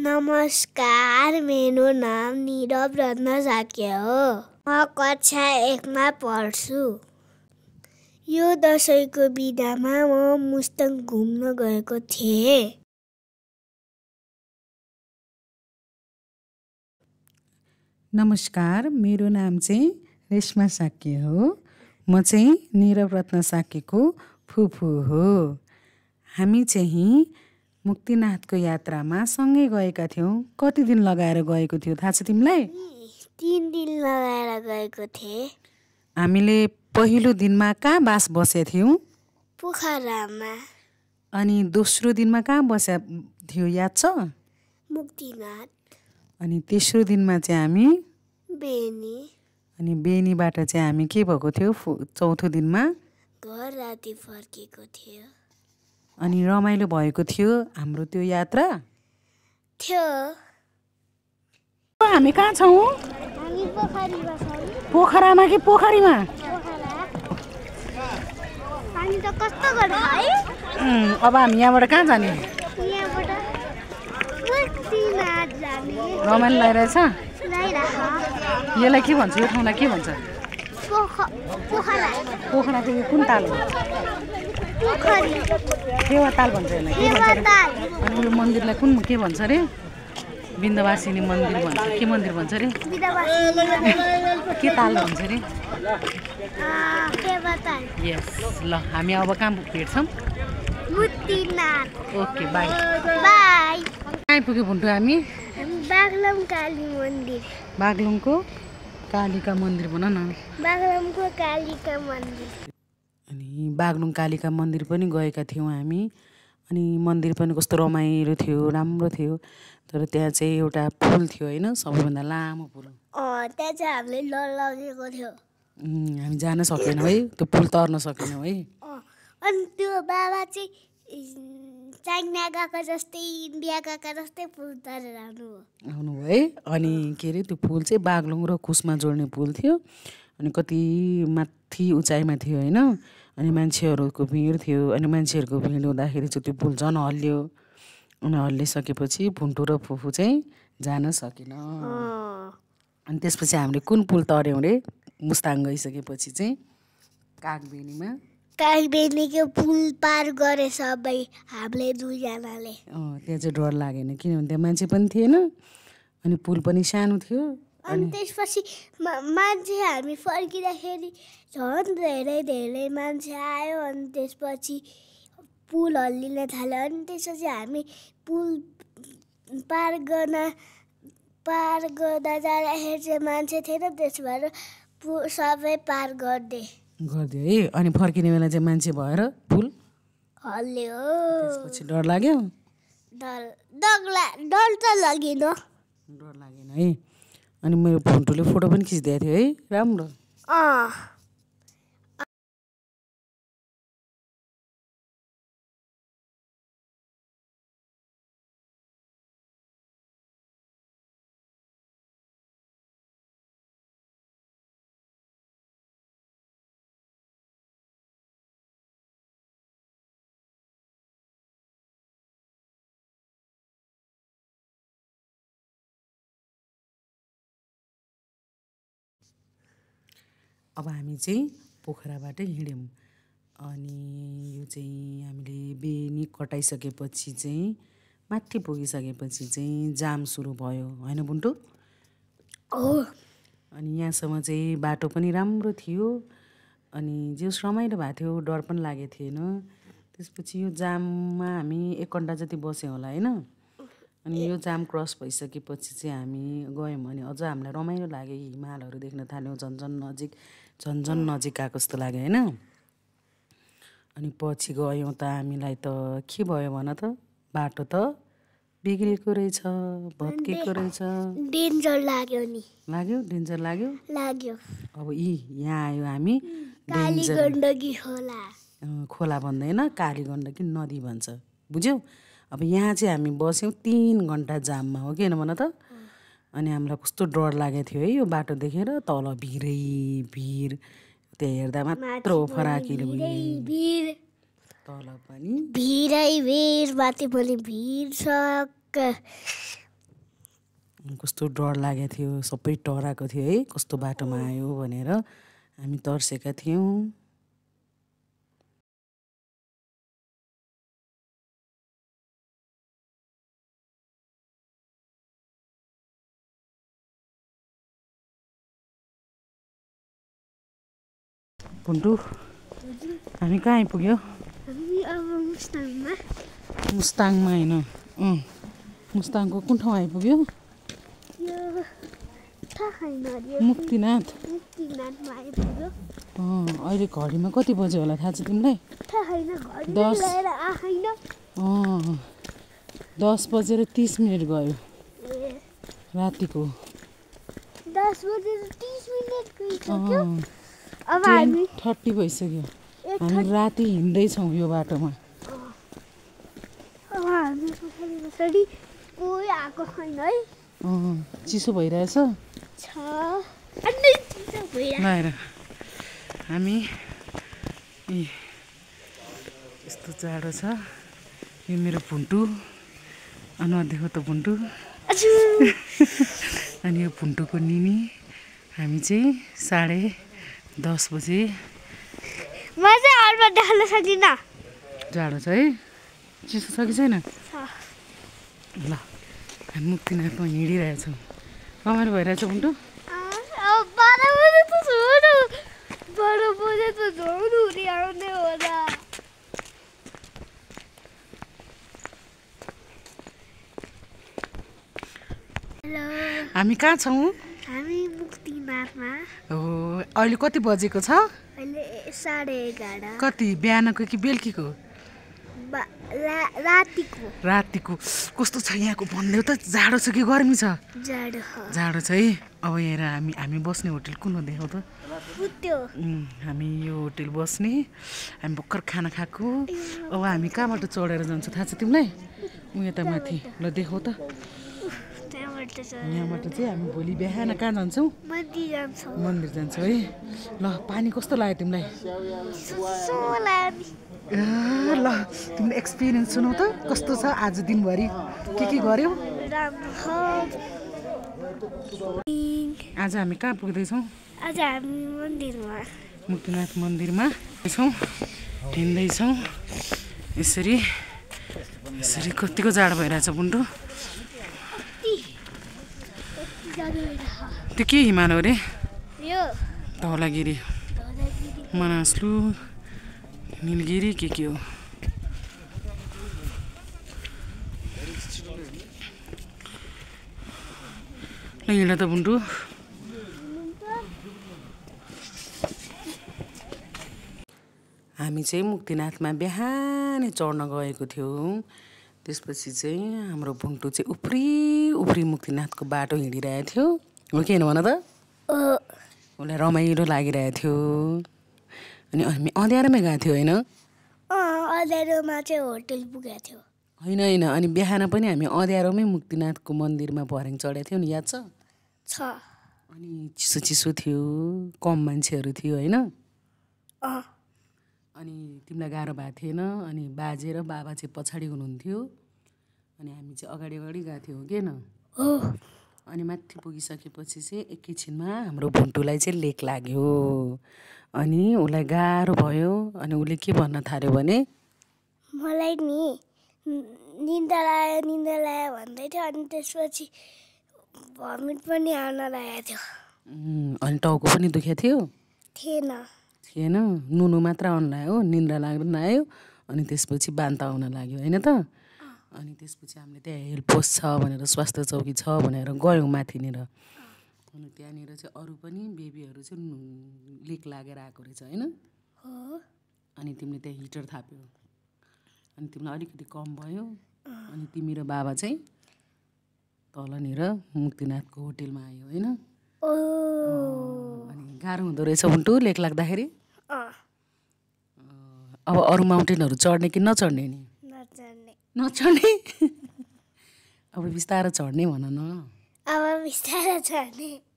नमस्कार, मेरो नाम निरव रत्न साक्य हो। म कक्षा 1 मा पढ्छु। यो दशैँको बिदामा म मुस्ताङ घुम्न गएको थिएँ। नमस्कार, मेरो नाम चाहिँ रेश्मा साक्य हो। म चाहिँ निरव रत्न साक्यको फुपू हो। हामी चाहिँ मुक्तिनाथको यात्रामा सँगै गएका थियौँ। कति दिन लगाएर गएको थियो थाहा छ तिमीलाई? 3 दिन लगाएर गएको थिएँ। हामीले पहिलो दिनमा कहाँ बास बसेका थियौँ? पोखरामा। अनि दोस्रो दिनमा कहाँ बस्या थियो याद छ? मुक्तिनाथ। अनि तेस्रो दिनमा चाहिँ हामी बेनी। अनि बेनीबाट चाहिँ हामी के भएको थियो? चौथो दिनमा घर राति फर्केको थियो। अनि रमाइलो भएको थियो हाम्रो त्यो यात्रा थियो। हामी कहाँ छौँ? हामी पोखरीमा छौँ। पोखरामा कि पोखरीमा? पानी त कस्तो गयो है? अब हामी यहाँबाट कहाँ जाने? यहाँबाट मुक्तिनाथ जाने। रमाइलो लागिरहेछ? लागिरहेछ। यसलाई के भन्छ? यो ठाउँलाई के भन्छ? पोखरा। पोखराको यो कुन ताल हो? पोखरी। केवा ताल भन्छ यसलाई? के भन्छ रे? अनि यो मन्दिरलाई कुन के भन्छ रे? बिन्दवासिनी मन्दिर भन्छ। के मन्दिर भन्छ रे? के ताल भन्छ रे? यस, ल हामी अब कहाँ भेट्छौँ? मुक्तिनाथ। Okay, bye. बाई। कहाँ आइपुग्यो भुन्टु हामी? बागलुङ काली मन्दिर। बागलुङको कालिका मन्दिर भन न। बागलुङको कालिका मन्दिर। अनि बागलुङ कालिका मन्दिर पनि गएका थियौँ हामी। अनि मन्दिर पनि कस्तो रमाइलो थियो, राम्रो थियो। तर त्यहाँ चाहिँ एउटा पुल थियो होइन, सबैभन्दा लामो पुल। त्यहाँ चाहिँ हामीले डर लागेको थियो। हामी जान सकेनौँ है, त्यो पुल तर्न सकेनौँ है। अनि त्यो बाबा चाहिँ चाइना गएको जस्तै, इन्डिया गएको जस्तै पुल तरेर आउनु है। अनि के अरे त्यो पुल चाहिँ बागलुङ र कुसमा जोड्ने पुल थियो। अनि कति माथि उचाइमा थियो होइन। अनि मान्छेहरूको भिड थियो। अनि मान्छेहरूको भिड हुँदाखेरि चाहिँ त्यो पुल झन् हल्लियो। अनि हल्लिसकेपछि भुन्टु र फुफू चाहिँ जान सकेन। अनि त्यसपछि हामीले कुन पुल तर्यौँ रे? मुस्ताङ गइसकेपछि चाहिँ कागबेनीमा। कागबेनीको पुल पार गरे सबै हामीले दुईजनाले। त्यहाँ चाहिँ डर लागेन किनभने त्यहाँ मान्छे पनि थिएन। अनि पुल पनि सानो थियो। अनि त्यसपछि मान्छे हामी फर्किँदाखेरि झन् धेरै मान्छे आयो। अनि त्यसपछि पुल हल्लिन थाल्यो। अनि त्यसपछि हामी पुल पार गर्दा जाँदाखेरि चाहिँ मान्छे थिएन। त्यस भएर सबै पार गरिदियो है। अनि फर्किने बेला चाहिँ मान्छे भएर पुल हल्लियो। त्यसपछि डर लाग्यो? डर त लागेन। डर लागेन है। अनि मेरो भुन्टुले फोटो पनि खिचिदिएको थियो है, राम्रो। अब हामी चाहिँ पोखराबाट हिँड्यौँ। अनि यो चाहिँ हामीले बेनी कटाइसकेपछि चाहिँ माथि पुगिसकेपछि चाहिँ जाम सुरु भयो होइन बुन्टु? अनि यहाँसम्म चाहिँ बाटो पनि राम्रो थियो। अनि जस रमाइलो भएको थियो, डर पनि लागेको थिएन। त्यसपछि यो जाममा हामी 1 घन्टा जति बस्यौँ होला होइन। अनि यो जाम क्रस भइसकेपछि चाहिँ हामी गयौँ। अनि अझ हामीलाई रमाइलो लाग्यो। हिमालहरू देख्न थाल्यौँ। झन्झन नजिक आएको जस्तो लाग्यो होइन। अनि पछि गयौँ त हामीलाई त के भयो भन त? बाटो त बिग्रेको रहेछ, भत्केको रहेछ। डेन्जर लाग्यो नि। डेन्जर लाग्यो। अब यहाँ आयो हामी काली गण्डकी खोला भन्दैन, काली गण्डकी नदी भन्छ, बुझ्यौ? अब यहाँ चाहिँ हामी बस्यौँ 3 घन्टा जाममा, हो कि होइन भन त? अनि हामीलाई कस्तो डर लागेको थियो है यो बाटो देखेर। तल भिर त्यहाँ हेर्दा मात्र फराकिलो भिर, तल पनि भिरै भिर, माथि पनि भिर, कस्तो डर लागेको थियो, सबै डराएको थियो है, कस्तो बाटोमा आयो भनेर हामी तर्सेका थियौँ। पुन्टु हामी कहाँ आइपुग्यो? मुस्ताङमा होइन, मुस्ताङको कुन ठाउँ आइपुग्यो? मुक्तिनाथ। अहिले घडीमा कति बज्यो होला थाहा छ तिमीलाई? 10:30 गयो रातिको। 10:30 भइसक्यो। हामी राति हिँड्दैछौँ यो बाटोमा। चिसो भइरहेछ। ल हामी यस्तो जाडो छ। यो मेरो भुन्टु अनुहार देखो त भुन्टु। अनि यो भुन्टुको निनी। हामी चाहिँ 10:30 बजे। जाडो छ है? चिसो छ कि छैन? ल हामी मुक्तिनाथमा हिँडिरहेछौँ। रमाइलो भइरहेछ भुन्टु? हामी कहाँ छौँ? हामी मुक्तिनाथमा। हो, अहिले कति बजेको छ? अहिले 11:30। कति बिहानको कि बेलुकीको? रातिको। कस्तो छ यहाँको भन्देऊ त? जाडो छ कि गर्मी छ? जाडो छ है। अब यहाँ हामी बस्ने होटल कुन हो देखाउ त? हामी यो होटल बस्ने। हामी भर्खर खाना खाएको। अब हामी कहाँबाट चढेर जान्छ थाहा छ तिमीलाई? यता माथि। ल देखाउ त। यहाँबाट चाहिँ हामी भोलि बिहान कहाँ जान्छौँ? मन्दिर जान्छौँ है। ल पानी कस्तो लाग्यो तिमीलाई? ल तिमीले एक्सपिरियन्स सुनाउ त, कस्तो छ आज दिनभरि? के गर्यौ? आज हामी कहाँ पुग्दैछौँ? आज हामी मन्दिरमा, मुक्तिनाथ मन्दिरमा छौँ, हिँड्दैछौँ। यसरी कतिको जाडो भइरहेछ बुन्टु? त्यो के हिमाल हो रे? धौलागिरी, मनासलु, नीलगिरी के हो? ल हिँड त बुन्टु। हामी चाहिँ मुक्तिनाथमा बिहानै चढ्न गएको थियौँ। त्यसपछि चाहिँ हाम्रो भुन्टु चाहिँ उफ्री मुक्तिनाथको बाटो हिँडिरहेको थियो। हो कि होइन भन त? उसलाई रमाइलो लागिरहेको थियो। अनि हामी अँध्यारोमै गएको थियो होइन? अँध्यारोमा चाहिँ होटल पुगेको थियो। होइन, अनि बिहान पनि हामी अँध्यारोमै मुक्तिनाथको मन्दिरमा भर्याङ चढेको थियौँ नि, याद छ? अनि चिसो थियो, कम मान्छेहरू थियो होइन? अनि तिमीलाई गाह्रो भएको थिएन। अनि बाजे र बाबा चाहिँ पछाडि हुनुहुन्थ्यो, अनि हामी चाहिँ अगाडि गएको थियौँ कि न? अनि माथि पुगिसकेपछि चाहिँ एकैछिनमा हाम्रो भुन्टुलाई चाहिँ लेक लाग्यो। अनि उसलाई गाह्रो भयो। अनि उसले के भन्न थाल्यो भने, मलाई नि निन्दा लाग्यो भन्दै थियो। अनि त्यसपछि भमिट पनि आउन लागेको थियो। अनि टाउको पनि दुखेको थियो? थिएन, नुनु मात्र आउनु लाग्यो, निन्द्रा लाग्न आयो। अनि त्यसपछि बान्ता आउन लाग्यो होइन त? अनि त्यसपछि हामीले त्यहाँ हेल्थ पोस्ट छ भनेर, स्वास्थ्य चौकी छ भनेर गयौँ माथिनिर। अनि त्यहाँनिर चाहिँ अरू पनि बेबीहरू चाहिँ लेक लागेर आएको रहेछ होइन? अनि तिमीले त्यहाँ हिटर थाप्यौ, अनि तिमीलाई अलिकति कम भयो। अनि तिमी र बाबा चाहिँ तलनिर मुक्तिनाथको होटेलमा आयो होइन? अनि गाह्रो हुँदो रहेछ बुन्टु लेक लाग्दाखेरि? अब अरू माउन्टेनहरू चढ्ने कि नचढ्ने नि? नचढ्ने। अब बिस्तारै चढ्ने भन न। अब बिस्तारै चढ्ने।